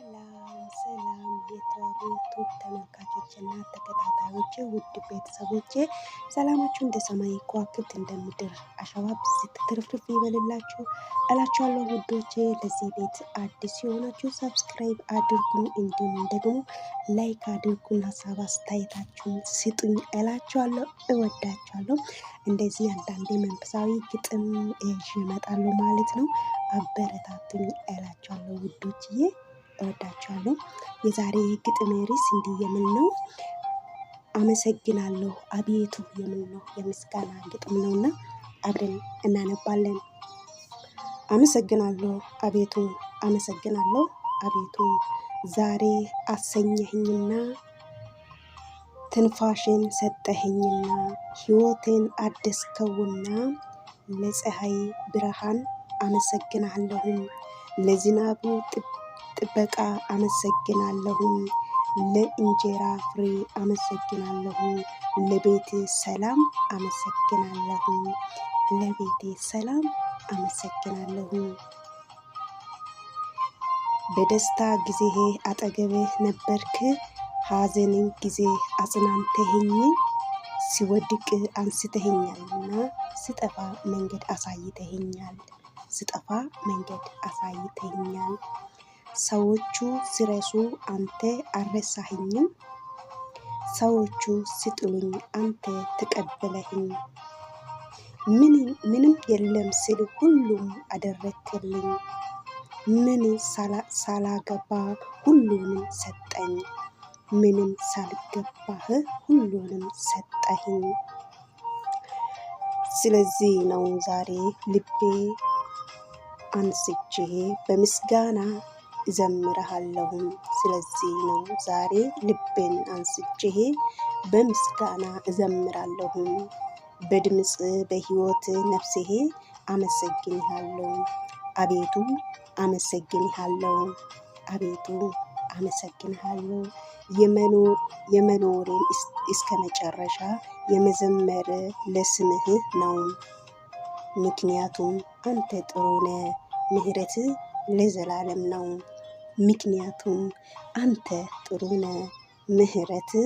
ሰላም ሰላም የተዋቡ ዩቱብ ተመልካቾች እና ተከታታዮች፣ ውድ ቤተሰቦቼ፣ ሰላማችሁ እንደ ሰማይ ከዋክብት እንደ ምድር አሸዋ ብዝት ትርፍርፍ ይበልላችሁ እላችኋለሁ። ውዶቼ፣ ለዚህ ቤት አዲስ የሆናችሁ subscribe አድርጉኝ፣ እንዲሁም ደግሞ like አድርጉን፣ ሀሳብ አስተያየታችሁን ስጡኝ እላችኋለሁ። እወዳችኋለሁ። እንደዚህ አንዳንዴ መንፈሳዊ ግጥም ይዤ እመጣለሁ ማለት ነው። አበረታቱኝ እላችኋለሁ ውዶችዬ። እወዳችኋለሁ። የዛሬ ግጥም ርዕስ እንዲህ የሚል ነው። አመሰግናለሁ አቤቱ የሚል ነው። የምስጋና ግጥም ነውና አብረን እናነባለን። አመሰግናለሁ አቤቱ፣ አመሰግናለሁ አቤቱ፣ ዛሬ አሰኘኸኝና፣ ትንፋሽን ሰጠኸኝና፣ ሕይወቴን አደስከውና፣ ለፀሐይ ብርሃን አመሰግናለሁም፣ ለዝናቡ ጥበቃ አመሰግናለሁም፣ ለእንጀራ ፍሬ አመሰግናለሁ፣ ለቤቴ ሰላም አመሰግናለሁ፣ ለቤቴ ሰላም አመሰግናለሁ። በደስታ ጊዜ አጠገቤ ነበርክ፣ ሐዘንን ጊዜ አጽናንተኸኝ፣ ስወድቅ አንስተኸኛልና፣ ስጠፋ መንገድ አሳይተኸኛል፣ ስጠፋ መንገድ አሳይተኸኛል። ሰዎቹ ሲረሱ አንተ አልረሳኸኝም። ሰዎቹ ሲጥሉኝ አንተ ተቀበለኸኝ። ምንም የለም ስል ሁሉም አደረክልኝ። ምን ሳላገባ ሁሉንም ሰጠኝ። ምንም ሳልገባህ ሁሉንም ሰጠኸኝ። ስለዚህ ነው ዛሬ ልቤ አንስቼ በምስጋና እዘምርሃለሁም። ስለዚህ ነው ዛሬ ልቤን አንስቼ በምስጋና እዘምራለሁም። በድምፅ በሕይወት ነፍሴ አመሰግንሃለሁ። አቤቱ አመሰግንሃለሁ። አቤቱ አመሰግንሃለሁ። የመኖሬን እስከ መጨረሻ የመዘመር ለስምህ ነው። ምክንያቱም አንተ ጥሩ ነህ፣ ምሕረትህ ለዘላለም ነው። ምክንያቱም አንተ ጥሩ ነህ፣ ምሕረትህ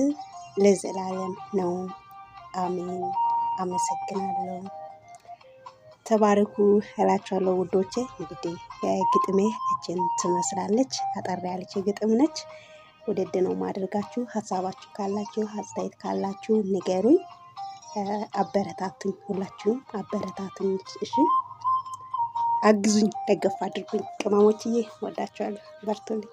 ለዘላለም ነው። አሜን። አመሰግናለሁ። ተባረኩ እላችኋለሁ ውዶቼ። እንግዲህ ግጥሜ እችን ትመስላለች። አጠር ያለች ግጥም ነች። ውድድ ነው ማድረጋችሁ። ሀሳባችሁ ካላችሁ፣ አስተያየት ካላችሁ ንገሩኝ። አበረታቱኝ፣ ሁላችሁም አበረታቱኝ። እሺ አግዙኝ፣ ደገፍ አድርጉኝ። ቅመሞችዬ ወዳችኋለሁ። በርቱልኝ።